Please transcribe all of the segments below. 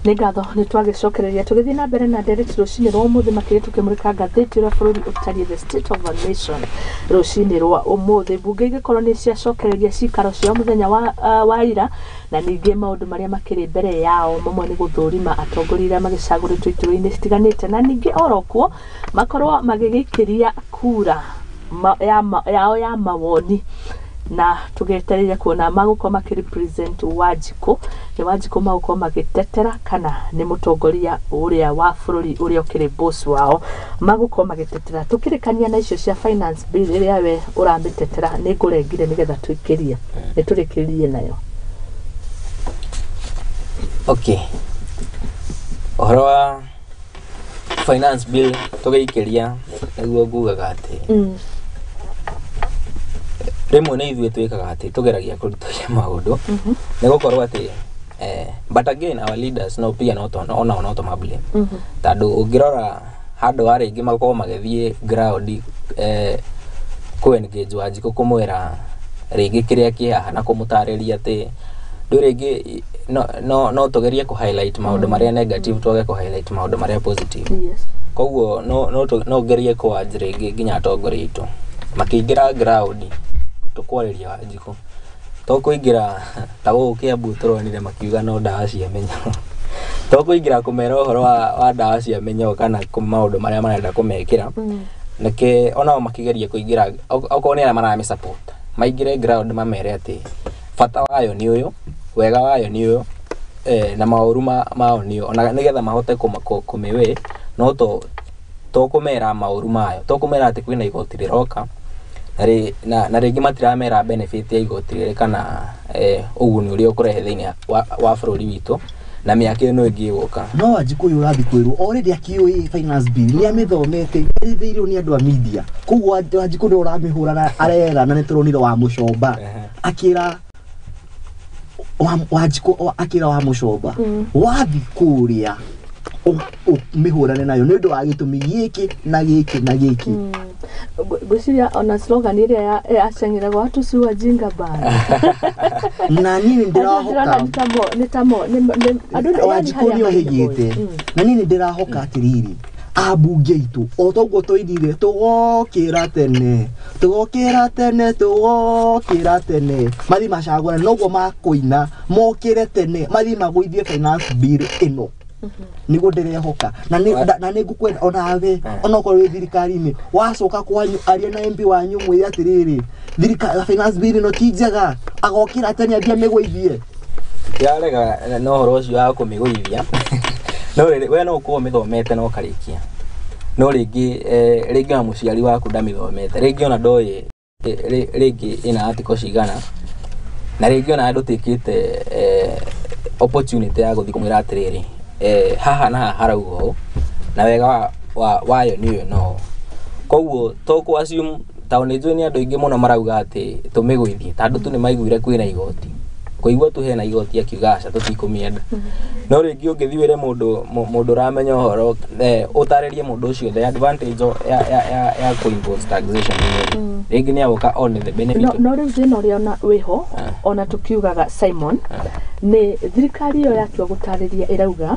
Nĩ ngatho, nĩ twagĩcokereria tũgĩthiĩ na mbere na ndereti rũcinĩ rwa ũmũthĩ, makĩria tũkĩmũrĩka ngathĩti ũrĩa bũrũri ũtariĩ, the state of the nation. Rũcinĩ rwa ũmũthĩ, mbunge igĩkorwo nĩ ciacokereria cikaro ciao mũthenya wa ira, na ningĩ maũndũ marĩa makĩrĩ mbere yao mamwe nĩ gũthũrima atongoria arĩa magĩcagũrĩtwo iturwa-inĩ citiganĩte, na ningĩ oro kuo makorwo magĩgĩikĩria kura yao ya mawoni, na tũgetereire kuona magũkorwo makĩrepresent Wanjikũ, nĩ Wanjikũ magũkorwo magĩtetera kana nĩ mũtongoria ũrĩa wa bũrũri ũrĩa ũkĩrĩ boss wao magũkorwo magĩtetera. Tũkĩrĩkania na icio cia finance bill ĩrĩa we ũramĩtetera, nĩ ngũrengire nĩgetha tũikĩrie, nĩ tũrĩkĩrĩrie nayo. Okay, ũhoro wa finance bill tũgĩikĩria, nĩguo ngugaga atĩ rĩmwe nĩ ithuĩ twĩkaga atĩ tũgeragia kũritũhia maũndũ, nĩ gũkorwo atĩ but again our leaders no pia no onao no tũmablame, tondũ ũngĩrora handũ ha rĩngĩ makorwo magĩthiĩ ground kũ engage Wanjikũ, kũmwĩra rĩngĩ kĩrĩa kĩ haha na kũmũtarĩria atĩ rĩu rĩngĩ no tũgerie kũ highlight maũndũ marĩa negative, twage kũ highlight maũndũ marĩa positive. Koguo no ngerie kũ rĩngĩ nginya atongoria aitũ makĩingĩra ground tũkwarĩria Wanjikũ, to kũingĩra ta gũkũ Kiambu tũronire makiuga no ndawa cia mĩnyoo, to kũingĩra kũmera ũhoro wa ndawa cia mĩnyoo kana maũndũ marĩa marenda kũmekĩra. Nake onao makĩgeria kũingĩra, okorwo nĩ arĩa maramĩ support, maingĩre ground mamere atĩ bata wayo nĩ ũyũ, wega wayo nĩ ũyũ, na maũru mao nĩ ũyũ, ona nĩgetha mahote kũmĩwĩ, no to kũmera maũru mayo, to kũmera atĩ kwĩna igoti rĩroka na rĩngĩ matiramera benefit ya igoti rĩrĩ kana ũguni ũrĩa ũkũrehe thĩinĩ wa bũrũri witũ na mĩaka ĩno ĩngĩ ĩgũka. No Wanjikũ ũyũ ũrathiĩ kwĩrwo already akĩũĩ finance bill, nĩ amĩthomete, ĩrĩthĩirwo nĩ andũ a media. Koguo Wanjikũ nĩwe ũramĩhũra na arera, na nĩ tũronire wa mũcomba akĩra Wanjikũ, akĩra wa mũcomba wathi kũrĩa ũmĩhũrane nayo nĩ ũndũ wa gĩtũmi gĩkĩ na gĩkĩ na gĩkĩ. Ngwĩciria ona slogan ĩrĩa yaceng'eragwo, "Watu si wajinga bana." Na niĩ nĩ ndĩrahoka nĩ tamo andũ yani Wanjikũ harĩa nĩ ohĩgĩte. Na niĩ nĩ ndĩrahoka atĩrĩrĩ, ambunge aitũ, o toguo tũinire, "Tũgokĩra tene, tũgokĩra tene, tũgokĩra tene," mathiĩ macagũrane, noguo makũina mokĩre tene mathiĩ magũithie finance bill ĩno, nĩguo ndĩrehoka. Na nĩ ngũkwenda onawe, onokorwo wĩ thirikari-inĩ, wacoka kwanyu aria na MP wanyu, mwĩre atĩrĩrĩ, thirikari, finance bill ĩno ti njega, agokĩra tene ambia mĩgũithie. Yarega na ũhoro ũcio wa kũmĩgũithia, no rĩrĩ we no ũkorwo ũmĩthomete na ũkarĩkia, no rĩngĩ ona mũciari waku ndamĩthomete, rĩngĩ ona ndoĩ rĩngĩ ĩna article cigana, na rĩngĩ ona ndũtĩkĩte opportunity ya gũthiĩ kũmwĩra atĩrĩrĩ, haha na haha harauga ũũ na wega wayo nĩ ũyũ no koguo to kũ assume, tondũ nĩ njũĩ nĩ andũ aingĩ mũno marauga atĩ tũmĩgũithie, tondũ tu nĩ maiguire kwĩna igoti, kũigua tu hena igoti akiuga aca, tũtikũmĩenda. No rĩngĩ ũngĩthiĩ wĩre mũndũ ũramenya ũhoro, ũtarĩrie mũndũ ũcio the advantage ya kũ-impose taxation rĩ, rĩngĩ nĩ agũka one the benefit. No rĩu thĩna ũrĩa ona wĩho, ona tũkiugaga Simon, nĩ thirikari ĩyo yatua gũtarĩria, ĩrauga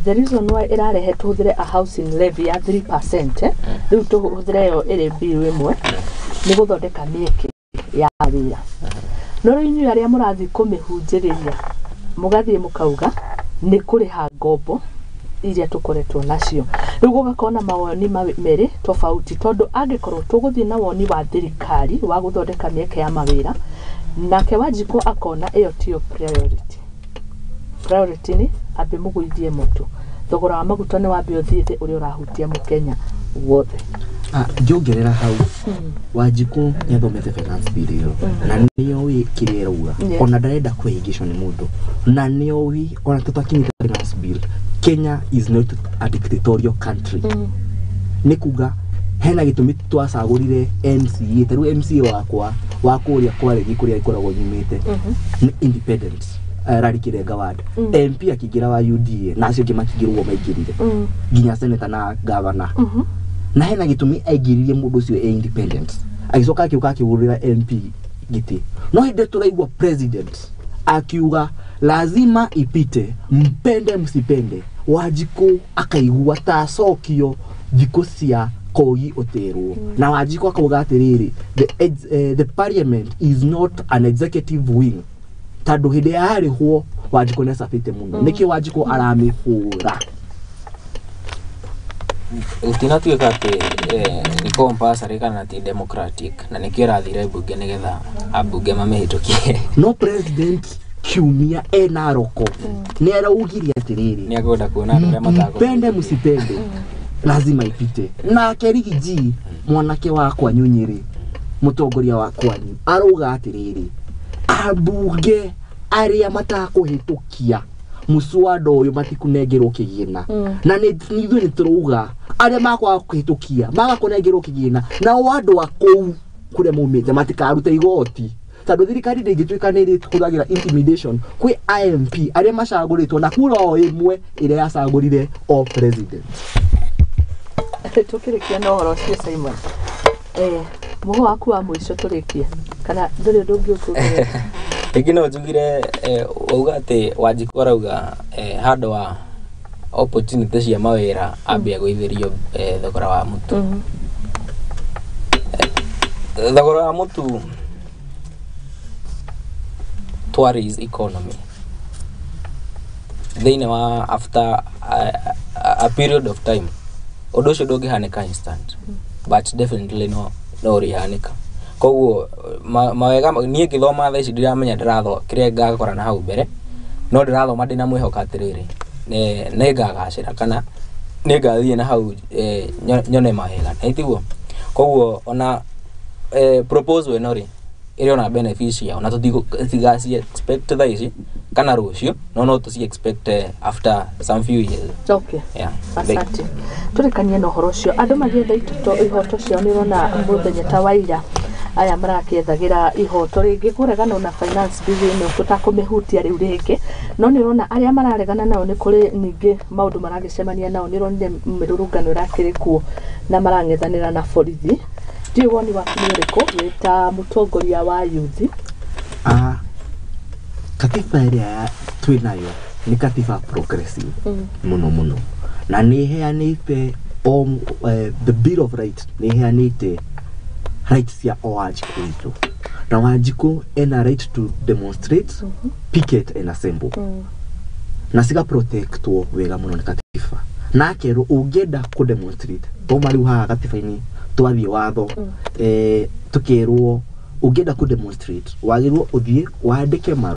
the reason why ĩrarehe tũhũthĩre a housing levy ya 3%, rĩu tũhũthĩre ĩyo ĩrĩ bill ĩmwe, nĩ gũthondeka mĩeke ya wĩra. No rĩu inyuĩ arĩa mũrathiĩ kũmĩhunjĩrĩria, mũgathiĩ mũkauga nĩ kũrĩha ngombo iria tũkoretwo nacio. Rĩu gũgakorwo na mawoni merĩ tofauti, tondũ angĩkorwo tũgũthiĩ na woni wa thirikari wa gũthondeka mĩeke ya mawĩra, nake Wanjikũ akona ĩyo tiyo priority. Priority nĩ ambe mũgũithie mũtu, thogora wa maguta nĩ wambe ũthiĩ thĩ, ũrĩa ũrahutia mũkenya wothe. Ah, ngĩongerera hau, Wanjikũ nĩ athomete finance bill ĩyo na nĩoĩ kĩrĩa ĩrauga. Ona ndarenda kwĩhĩngĩcwo nĩ mũndũ, na nĩoĩ ona tũtakinyĩte finance bill, Kenya is not a dictatorial country. Nĩ kuga hena gĩtũmi twacagũrire MCA. Ta rĩu MCA wakwa wa kũrĩa Kwaregi, kũrĩa ĩkoragwo nyumĩte, nĩ independent, Rari Kirenga ward, MP akĩingĩra wa UDA na acio angĩ makĩingĩra ũguo maingĩrire, nginya senator na governor. Na hena gĩtũmi aingĩririe mũndũ ũcio e independent, agĩcoka akĩũka akĩgũrĩra MP gĩtĩ. No hĩndĩ tũraigua president akiuga Lazima ipite, mpende msipende. Wanjikũ akaigua ta acokio thikũ cia Kogi Oterwo. Na Wanjikũ akauga atĩrĩrĩ, the parliament is not an executive wing, tondũ hĩndĩ yarĩhwo Wanjikũ nĩ acabĩte mũno. Nĩkĩo Wanjikũ aramĩhũra. Gũtinatuĩka atĩ nĩ compulsory kana ti democratic, na nĩkĩo ĩrathire mbunge nĩgetha ambunge mamĩhĩtũkie. No president kiumia ena roko nĩ araugire atĩrĩrĩ, nĩ akwenda kuona andũ arĩa matakũ mpende msipende, lazima ipite. Nake Rigiji, mwanake wa kwanyu Nyĩrĩ, mũtongoria wa kwanyu, arauga atĩrĩrĩ, ambunge arĩa matakũhĩtũkia mũswada ũyũ matikunengerwo kĩgĩna. Na ithuĩ nĩ tũrauga arĩa makwaga kũhĩtũkia maga kũnengerwo kĩgĩna, nao andũ a kũu kũrĩa maumĩte matikarute igoti, tondũ thirikari ndĩngĩtuĩka nĩ ĩrĩhũthagĩra intimidation kwĩ IMP arĩa macagũrĩtwo na kura o ĩmwe ĩrĩa yacagũrire o president. Tũkĩrĩkia na ũhoro ũcio, Simon, mũhũ waku wa mũico tũrĩkie, kana ndũrĩ ũndũ ũngĩ ũkuongerera? Rĩngĩ no njugire, wauga atĩ Wanjikũ arauga handũ wa opportunity cia mawĩra ambia gũithĩrio thogora wa mũtu. Thogora wa mũtu tourist economy thĩinĩ wa after a period of time, ũndũ ũcio ndũngĩhanĩka instant, but definitely no ũrĩhanĩka. Koguo mawega niĩ ngĩthoma thaa ici ndiramenya ndĩratho kĩrĩa ngakora na hau mbere, no ndĩrathoma ndĩna mwĩhoko atĩrĩrĩ, nĩ ngagacĩra kana nĩ ngathiĩ na hau nyone mawega, na itiguo. Koguo ona proposal ĩno rĩ, ĩrĩ ona beneficial, ona tũtigaci expect thaa ici kana rũciũ, no tũci expect after some few years. Okay. Yeah. Asante. Tũrĩkanie na ũhoro ũcio, andũ magĩetha ihoto ciao. Nĩ ũrona mũthenya ta wa ira aya marakĩethagĩra ihoto rĩngĩ kũregana na finance bill ĩno, tũtakũmĩhutia rĩu rĩngĩ, no nĩ ũrona arĩa mararegana nao nĩ kũrĩ ningĩ maũndũ maragĩcemania nao. Nĩ ũronire mĩrũrũngano ĩrakĩrĩ kuo na marang'ethanĩra na borithi. Ndiũĩ woni waku nĩ ũrĩkũ wĩ ta mũtongoria wa yuthi? Katiba ĩrĩa twĩ nayo nĩ katiba progressive mũno mũno, na nĩ ĩheanĩte o the bill of rights, nĩ ĩheanĩte rights cia o Wanjikũ witũ, na Wanjikũ ena right to demonstrate, picket and assemble, na ciga protectwo wega mũno nĩ katiba. Na akerwo ũngĩenda kũ demonstrate, toma rĩu haha gatiba-inĩ twathiĩ watho, tũkerwo ũngĩenda kũ demonstrate wagĩrĩirwo ũthiĩ wandĩke marũa.